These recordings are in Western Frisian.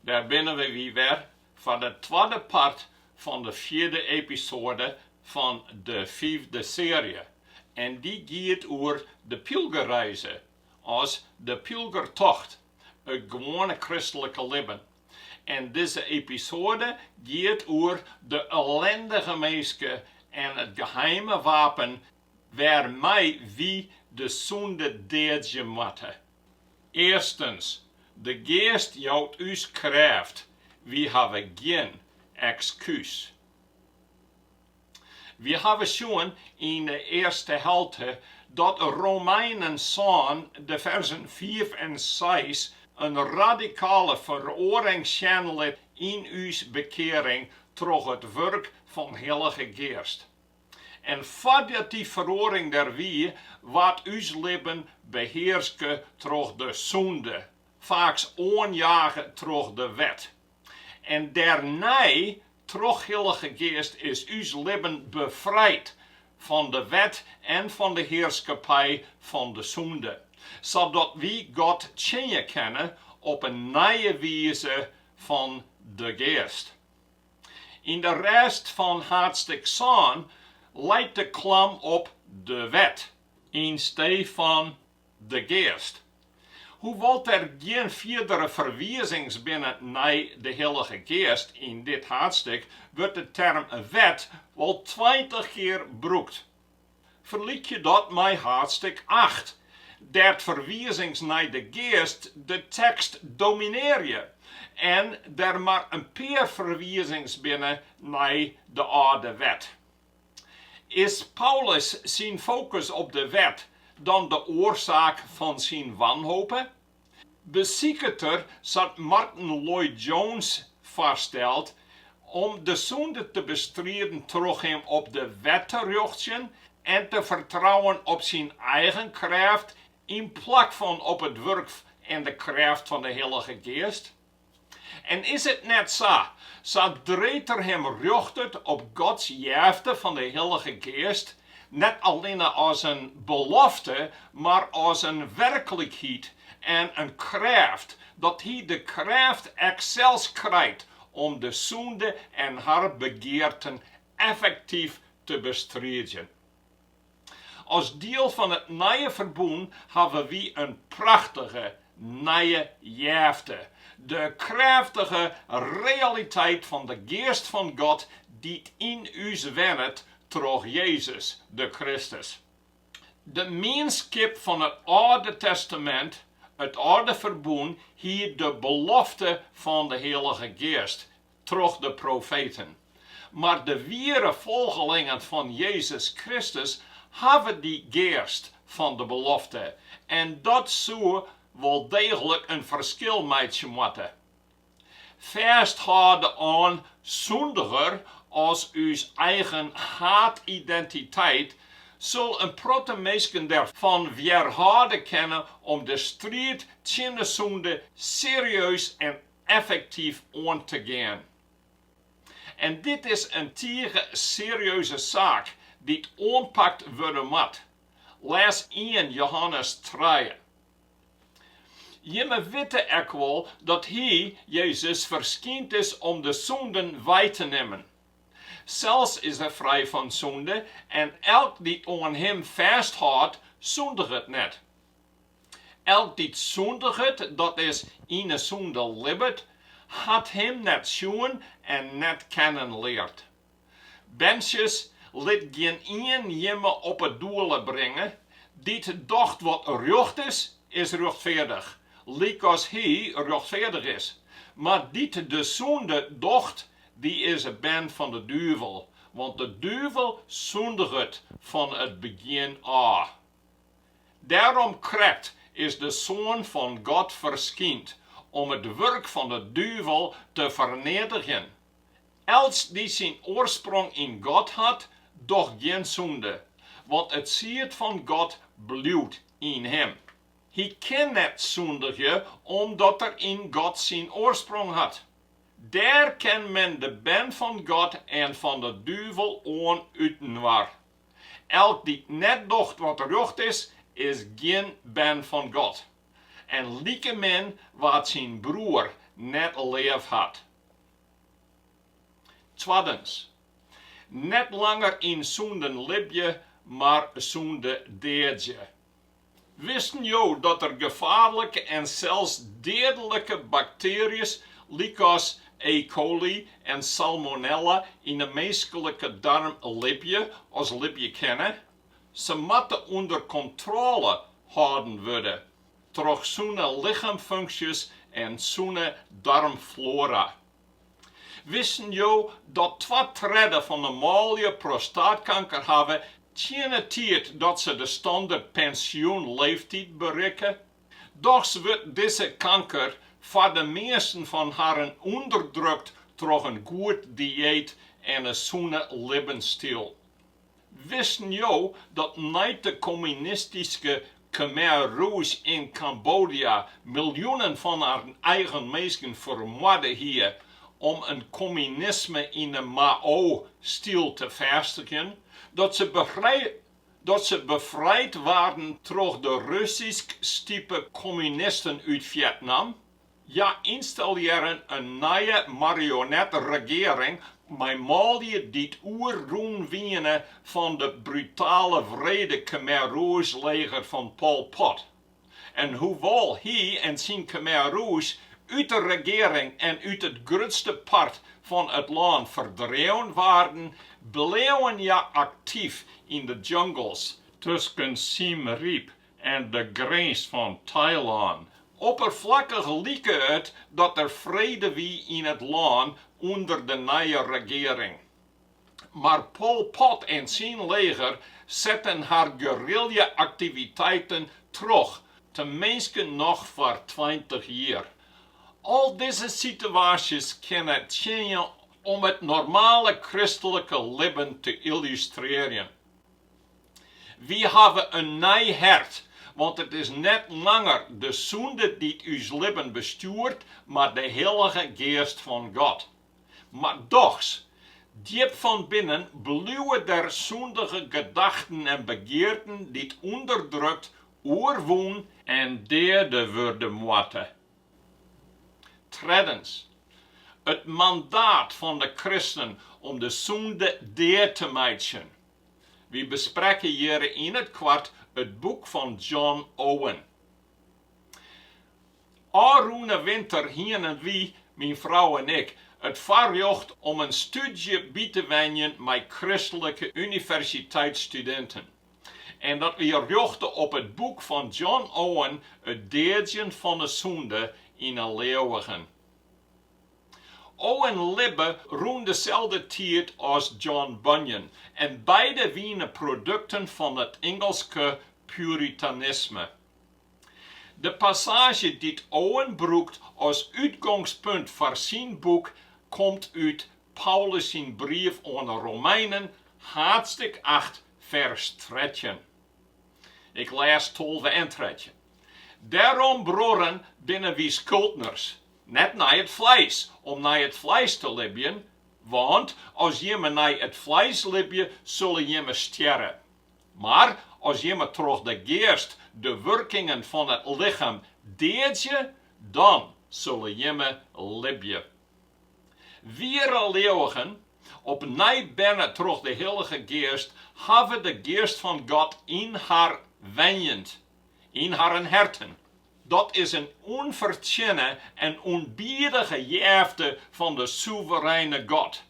Dêr binne wy wer foar de twadde part fan de fjirde episoade fan de fiifde searje en dy giet oer de pylgerreize as de pylgertocht, it gewoane kristlike libben. En dizze episoade giet oer de ellindige minske en it geheime wapen wêrmei wy de sûnde deadzje moatte. Earstens, de Geast jout ús krêft, wy hawwe gjin ekskús. Wy hawwe sjoen yn de earste helte dat Romeinen sân, de fersen fiif en seis, in radikale feroaring sjen lit yn ús bekearing troch it wurk fan Hillige Geast. En foardat dy feroaring der wie, waard ús libben behearske troch de sûnde, faaks oanjage troch de wet. En dêrnei, troch Hillige Geast, is ús libben befrijd fan de wet en fan de hearskippij fan de sûnde, sadat wy God tsjinje kinne op in nije wize fan de Geast. Yn de rest fan haadstik sân leit de klam op de wet yn stee fan de Geast. Hoewol't der gjin fierdere ferwizings binne nei de Hillige Geast yn dit haadstik, wurdt de term wet wol 20 kear brûkt. Ferlykje dat mei haadstik acht, dêr't ferwizings nei de Geast de tekst dominearje en der mar in pear ferwizings binne nei de âlde wet. Is Paulus syn fokus op de wet dan de oarsaak fan syn wanhope? Besiket er, sa't Martyn Lloyd-Jones foarstelt, om de sûnde te bestriden troch him op de wet te rjochtsjen en te fertrouwen op syn eigen krêft yn plak fan op it wurk en de krêft fan de Hillige Geast? En is it net sa, sadree't er him rjochtet op Gods jefte fan de Hillige Geast, net allinne as in belofte, mar as in werklikheid en in krêft, dat hy de krêft ek sels krijt om de sûnde en har begearten effektyf te bestriidzjen? As diel fan it nije ferbûn hawwe wy in prachtige nije jefte, de krêftige realiteit fan de Geast fan God dy't yn ús wennet troch Jezus de Kristus. De mienskip fan it Alde Testamint, it Alde Ferbûn, hie de belofte fan de Hillige Geast troch de profeten. Mar de wiere folgelingen fan Jezus Kristus hawwe dy Geast fan de belofte en dat soe wol deeglik in ferskil meitsje moatte. Fêsthâlde oan sûndiger as ús eigen haadidentiteit sil in protte minsken derfan wjerhâlde kinne om de striid tsjin de sûnde serieus en effektyf oan te gean. En dit is in tige serieuze saak dy't oanpakt wurde moat. Lês ien Johannes trije. Jimme witte ek wol dat Hy, Jezus, ferskynd is om de sûnden wei te nimmen. Sels is Er frij fan sûnde en elk dy't oan Him fêsthâldt, sûndiget net. Elk dy't sûndiget, dat is, yn 'e sûnde libbet, hat Him net sjoen en net kennen leard. Berntsjes, lit gjinien jimme op 'e doele bringe, dy't docht wat rjocht is, is rjochtfeardich, lykas Hy rjochtfeardich is. Mar dy't de sûnde docht, dy is in bern fan de duvel, want de duvel sûndiget fan it begjin ôf. Dêrom krekt is de Soan fan God ferskynd, om it wurk fan de duvel te ferneatigjen. Elts dy't syn oarsprong yn God hat, docht gjin sûnde, want it sied fan God bliuwt yn him. Hy kin net sûndigje, omdat er yn God syn oarsprong hat. Dêr ken men de bern fan God en fan de duvel oan útinoar. Elk dy't net docht wat rjocht is, is gjin bern fan God. En likemin wa't syn broer. net leaf hat. Twaddens, net langer yn sûnden libje, mar sûnde deadzje. Wisten jo dat der gefaarlike en sels deadlike baktearjes lykas E. coli en Salmonella yn 'e minsklike darm libje as libje kinne? Se moatte ûnder kontrôle hâlden wurde troch sûne lichemfunksjes en sûne darmflora. Wisten jo dat twa tredde fan de manlju prostaatkanker hawwe tsjin 'e tiid dat se de standert pensjoenleeftyd berikke? Dochs wurdt dizze kanker foar de measten fan harren ûnderdrukt troch in goed dieet en in sûne libbensstyl. Wisten jo dat nei't de kommunistyske Khmer Rouge yn Kambodia miljoenen fan harren eigen minsken fermoarde hie om in kommunisme yn de Mao-styl te fêstigjen, dat se dat se befrijd waarden troch de Russysk stipe kommunisten út Fjetnam? Hja ynstallearren in nije marionetregearing mei manlju dy't oerrûn wiene fan de brutale wrede Khmer Rouge-leger fan Pol Pot. En hoewol hy en syn Khmer Rouge út de regearing en út it grutste part fan it lân ferdreaun waarden, bleauwen hja aktyf yn de jungles tusken Siem Reap en de grins fan Tailân. Opperflakkich like it dat der frede wie yn it lân ûnder de nije regearing. Mar Pol Pot en syn leger setten har guerrilla-aktiviteiten troch, teminsten noch foar 20 jier. Al dizze situaasjes kinne tsjinje om it normale kristlike libben te yllustrearjen. Wy hawwe in nij hert, want it is net langer de sûnde dy't ús libben bestjoert, mar de Hillige Geast fan God. Mar dochs, djip fan binnen bliuwe der sûndige gedachten en begearten dy't ûnderdrukt, oerwûn en deade wurde moatte. Treddens, it mandaat fan de kristen om de sûnde dea te meitsjen. Wy besprekke hjir yn it koart it boek fan John Owen. Ofrûne winter hienen wy, myn frou en ik, it foarrjocht om in stúdzje by te wenjen mei kristlike universiteitsstudinten. En dat wie rjochte op it boek fan John Owen It deadzjen fan 'e sûnde yn 'e leauwigen. Owen libbe rûn deselde tiid as John Bunyan en beide wiene produkten fan it Ingelske puritanisme. De passaazje dy't Owen brûkt as útgongspunt foar syn boek komt út Paulus syn brief oan 'e Romeinen, haadstik 8, fers 13. Ik lês 12 en 13. Dêrom, bruorren, binne wy skuldners, net nei it fleis, om nei it fleis te libjen, want as jimme nei it fleis libje, sulle jimme stjerre. Mar as jimme troch de Geast de wurkingen fan it lichem deadzje, dan sulle jimme libje. Wiere leauwigen, opnij berne troch de Hillige Geast, hawwe de Geast fan God yn har wenjend, yn harren herten. Dat is in ûnfertsjinne en ûnbidige jefte fan de soevereine God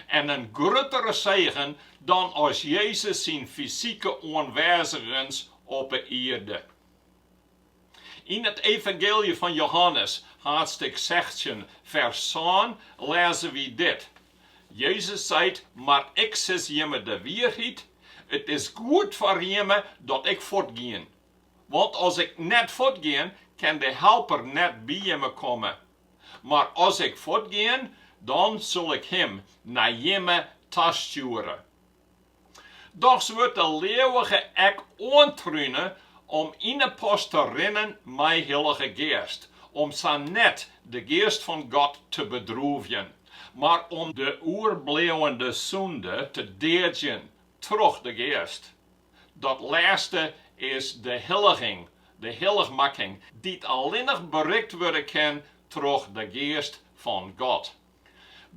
en in gruttere segen dan as Jezus syn fysike oanwêzigens op 'e ierde. Yn it Evangeelje fan Johannes, haadstik 16, fers 7, lêze wy dit, Jezus seit, Mar ik sis jimme de wierheid, it is goed foar jimme dat ik fuortgean. Want as ik net fuortgean, kin de Helper net by jimme komme. Mar as ik fuortgean, dan sil ik him nei jimme tastjoere. Dochs wurdt de leauwige ek oantrune om yn 'e pas te rinnen mei Hillige Geast, om sa net de Geast fan God te bedroevjen, mar om de oerbliuwende sûnde te deadzjen troch de Geast. Dat lêste is de hilliging, de hillichmakking, dy't allinnich berikt wurde kin. troch de Geast fan God.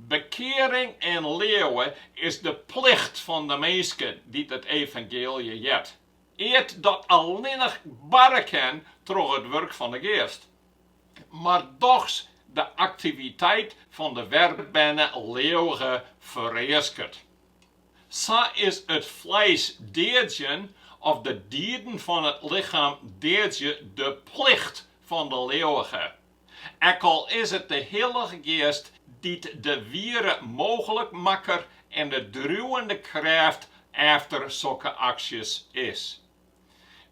Bekearing en leauwe is de plicht fan de minske dy't it evangeelje heart, eat dat allinnich barre kin troch it wurk fan de Geast, mar dochs de aktiviteit fan de werberne leauwige fereasket. Sa is it fleis deadzjen of de dieden fan it lichem deadzje de plicht fan de leauwige, ek al is it de Hillige Geast dy't de wiere mooglikmakker en de driuwende krêft efter sokke aksjes is.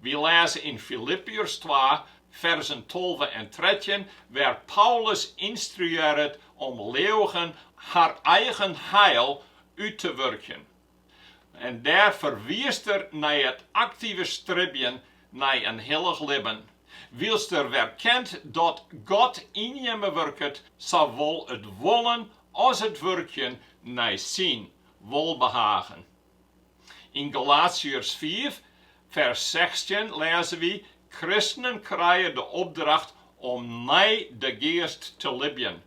Wy lêze yn Filippiërs twa, ferzen 12 en 13, wêr Paulus ynstruearret om leauwigen har eigen heil út te wurkjen. En dêr ferwiist er nei it aktive stribjen nei in hillich libben, wylst er werkent dat God yn jimme wurket, sawol it wollen as it wurkjen nei syn wolbehagen. Yn Galatiërs fiif, fers 16 lêze wy, Kristenen krije de opdracht om nei de Geast te libjen,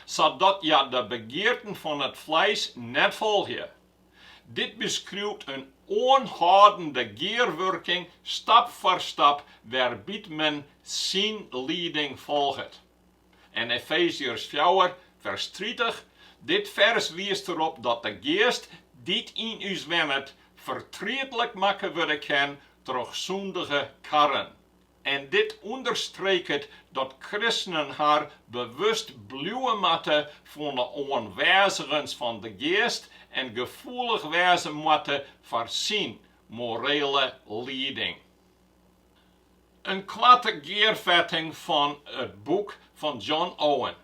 sadat hja de begearten fan it fleis net folgje. Dit beskriuwt in oanhâldende gearwurking stap foar stap wêrby't men syn lieding folget. En Efeziërs fjouwer, fers 30, dit fers wiist derop dat de Geast dy't yn ús wennet fertrietlik makke wurde kin troch sûndige karren. En dit ûnderstreket dat kristenen har bewust bliuwe moatte fan de oanwêzigens fan de Geast en gefoelich wêze moatte foar syn morele lieding. In koarte gearfetting fan it boek fan John Owen.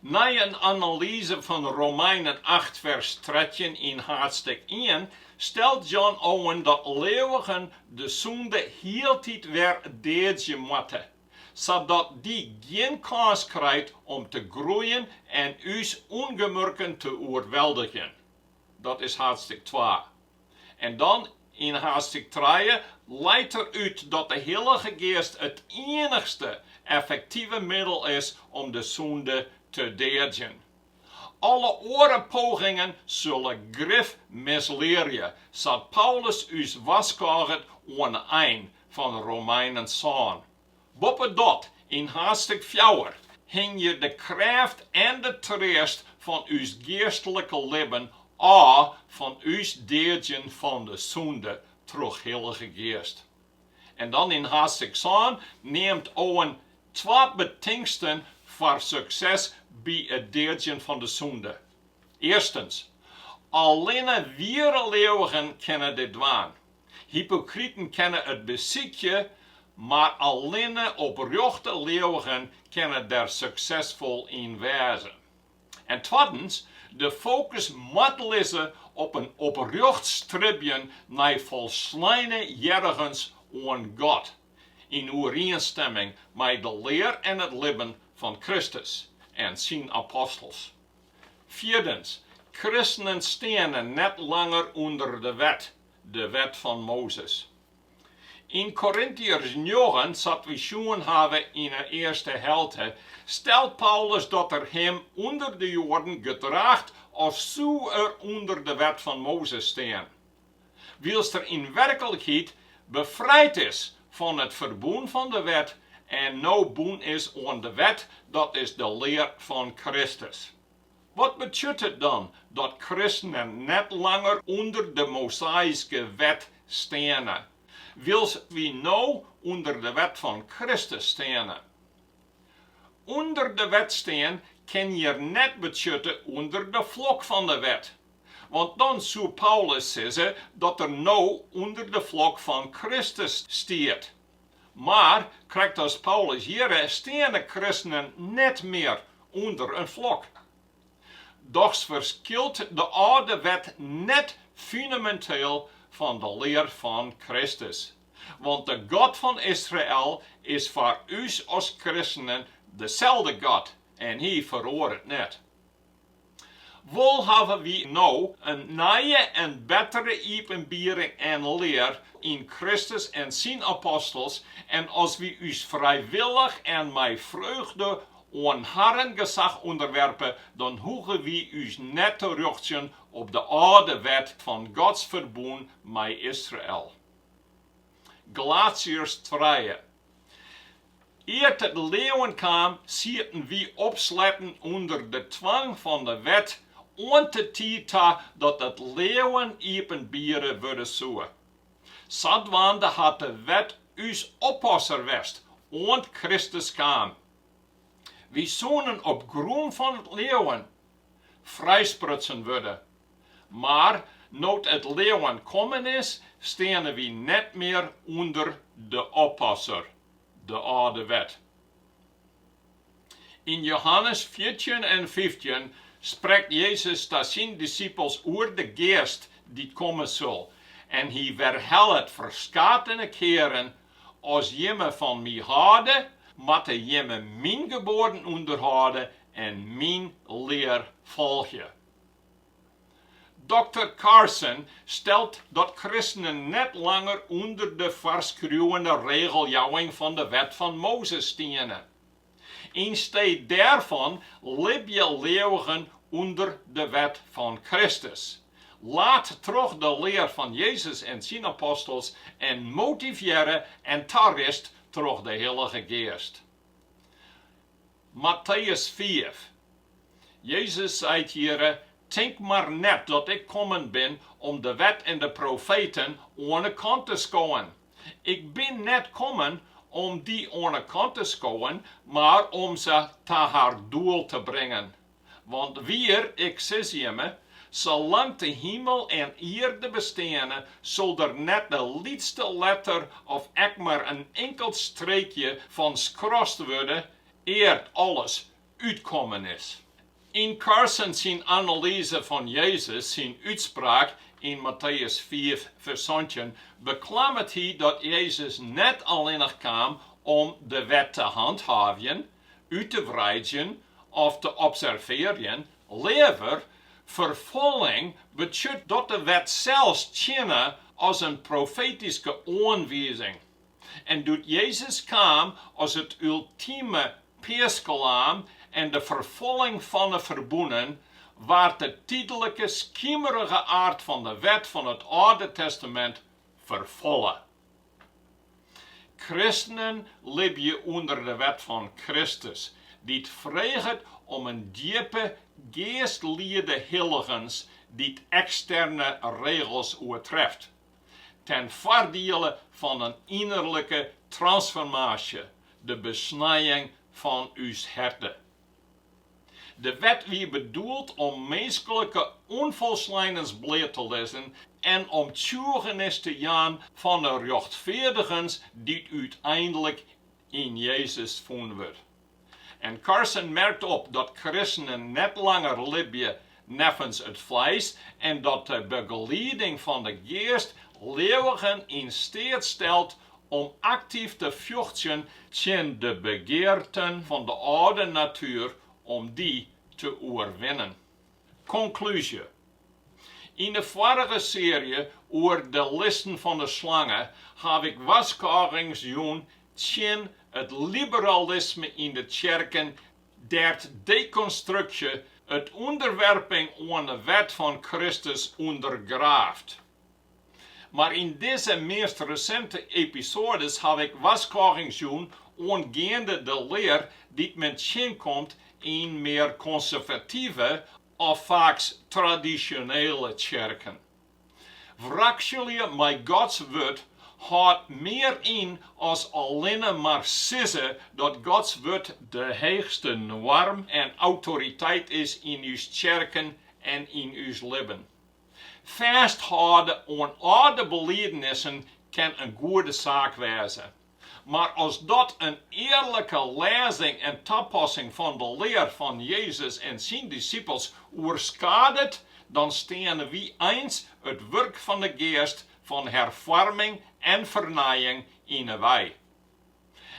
Nei in analyze fan Romeinen acht fers 13 yn haadstik ien stelt John Owen dat leauwigen de sûnde hieltyd wer deadzje moatte, sadat dy gjin kâns krijt om te groeien en ús ûngemurken te oerweldigjen. Dat is haadstik twa. En dan yn haadstik trije leit er út dat de Hillige Geast it iennichste effektive middel is om de sûnde te deadzjen. Alle oare pogingen sulle grif mislearje, sa't Paulus ús warskôget oan 'e ein fan Romeinen sân. Boppedat, yn haadstik fjouwer, hingje de krêft en de treast fan ús geastlike libben ôf fan ús deadzjen fan de sûnde troch Hillige Geast. En dan yn haadstik sân neamt Owen twa betingsten foar sukses by it deadzjen fan de sûnde. Earstens, allinne wiere leauwigen kinne dit dwaan. Hypokriten kinne it besykje, mar allinne oprjochte leauwigen kinne der suksesfol yn wêze. En twaddens, de fokus moat lizze op in oprjocht stribjen nei folsleine hearrigens oan God, yn oerienstimming mei de lear en it libben fan Kristus en syn apostels. Fjirdens, kristenen steane net langer ûnder de wet, de wet fan Mozes. Yn Korintiërs njoggen, sa't wy sjoen hawwe yn 'e earste helte, stelt Paulus dat er him ûnder de Joaden gedraacht as soe er ûnder de wet fan Mozes stean, wylst er yn werklikheid befrijd is fan it ferbûn fan de wet en no bûn is oan de wet, dat is de lear fan Kristus. Wat betsjut it dan dat kristenen net langer ûnder de Mozaïske wet steane, wylst wy no ûnder de wet fan Kristus steane? Under de wet stean kin hjir net betsjutte ûnder de flok fan de wet, want dan soe Paulus sizze dat er no ûnder de flok fan Kristus stiet. Mar, krekt as Paulus hjirre, steane kristenen net mear ûnder in flok. Dochs ferskilt de âlde wet net fûneminteel fan de lear fan Kristus. Want de God fan Israel is foar ús as kristenen deselde God en hy feroaret net. Wol hawwe wy no in nije en bettere iepenbiering en lear yn Kristus en syn apostels, en as wy ús frijwillich en mei freugde. oan harren gesach ûnderwerpe, dan hoege wy ús net te rjochtsjen op de âlde wet fan Gods ferbûn mei Israel. Galatiërs trije. Ear't it leauwen kaam, sieten wy opsletten ûnder de twang fan de wet oant de tiid ta dat it leauwen iepenbiere wurde soe. Sadwaande hat de wet ús oppasser west oant Kristus kaam. Wy soenen op grûn fan it leauwen frijsprutsen wurde. Mar no't it leauwen kommen is, steane wy net mear ûnder de oppasser, de âlde wet. Yn Johannes 14 en 15 sprekt Jezus ta syn dissipels oer de Geast dy't komme sil en hy werhellet ferskatene kearen, As jimme fan my hâlde, moatte jimme myn geboaden ûnderhâlde en myn lear folgje. Dokter Carson stelt dat kristenen net langer ûnder de foarskriuwende regeljouwing fan de Wet fan Mozes stiene. Yn stee dêrfan libje leauwigen ûnder de wet fan Kristus, laat troch de lear fan Jezus en syn apostels en motivearre en tarist troch de Hillige Geast. Matteüs fiif. Jezus seit hjirre, Tink mar net dat ik kommen bin om de wet en de profeten oan 'e kant te skowen. Ik bin net kommen om dy oan 'e kant te skowen, mar om se ta har doel te bringen. Want wier, ik sis jimme, salang't de himel en ierde besteane, sil der net de lytste letter of ek mar in inkeld streekje fan skrast wurde, ear't alles útkommen is. Yn Carson syn analyze fan Jezus syn útspraak yn Matteüs fiif fers 17 beklammet hy dat Jezus net allinnich kaam om de wet te hanthaavjen, út te wreidzjen of te observearjen, leaver, ferfolling betsjut dat de wet sels tsjinne as in profetyske oanwizing. En doe't Jezus kaam as it ultime peaskelaam en de ferfolling fan 'e ferbûnen, waard de tydlike skimerige aard fan de wet fan it Alde Testamint ferfolle. Kristenen libje ûnder de wet fan Kristus, dy't freget om in djippe, geastliede hilligens dy't eksterne regels oertreft. ten foardiele fan in inerlike transformaasje, de besnijing fan ús herte. De wet wie bedoeld om minsklike ûnfolsleinens bleat te lizzen en om tsjûgenis te jaan fan 'e rjochtfeardigens dy't úteinlik yn Jezus fûn wurdt. En Carson merkt op dat kristenen net langer libje neffens it fleis en dat de begelieding fan de Geast leauwigen yn steat stelt om aktyf te fjochtsjen tsjin de begearten fan de âlde natuer om dy te oerwinnen. Konklúzje Yn de foarige searje oer de listen fan de slange haw ik warskôgings jûn tsjin it liberalisme yn de tsjerken dêr't dekonstruksje it ûnderwerping oan de wet fan Kristus ûndergraaft. Mar yn dizze meast resinte episoades haw ik warskôgings jûn oangeande de lear dy't men tsjinkomt yn mear konservative of faaks tradisjonele tsjerken. Wrakselje mei Gods wurd hâldt mear yn as allinne mar sizze dat Gods wurd de heechste noarm en autoriteit is yn ús tsjerken en yn ús libben. Fêsthâlde oan âlde belidenissen kin in goede saak wêze. Mar as dat in earlike lêzing en tapassing fan de lear fan Jezus en syn dissipels oerskadet, dan steane wy eins it wurk fan de Geast fan herfoarming en fernijing yn 'e wei.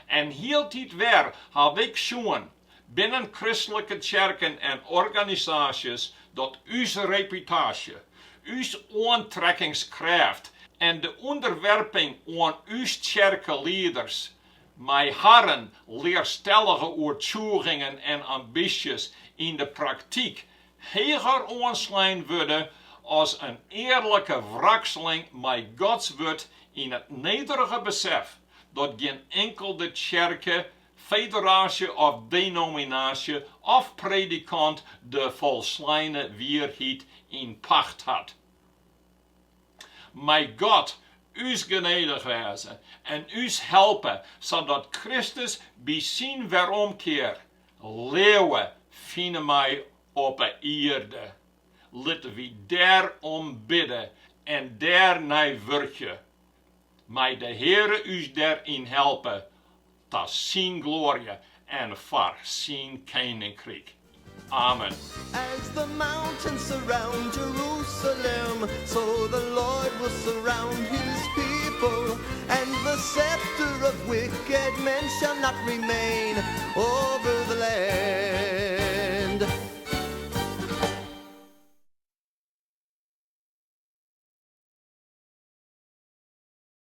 En hieltyd wer haw ik sjoen, binnen kristlike tsjerken en organisaasjes, dat ús reputaasje, ús oantrekkingskrêft en de ûnderwerping oan ús tsjerkelieders. Mei harren learstellige oertsjûgingen en ambysjes yn de praktyk heger oanslein wurde as in earlike wrakseling mei Gods wurd yn it nederige besef dat gjin inkelde tsjerke, federaasje of denominaasje of predikant de folsleine wierheid yn pacht hat. Mei God ús genedich wêze en ús helpe sadat Kristus by syn weromkear leauwe fine mei op 'e ierde. Litte wy dêr om bidde en dêr nei wurkje. Mei de Heare ús dêryn helpe ta syn gloarje en foar syn keninkryk. Amen. As the mountains surround Jerusalem, so the Lord will surround his people, and the scepter of wicked men shall not remain over the land.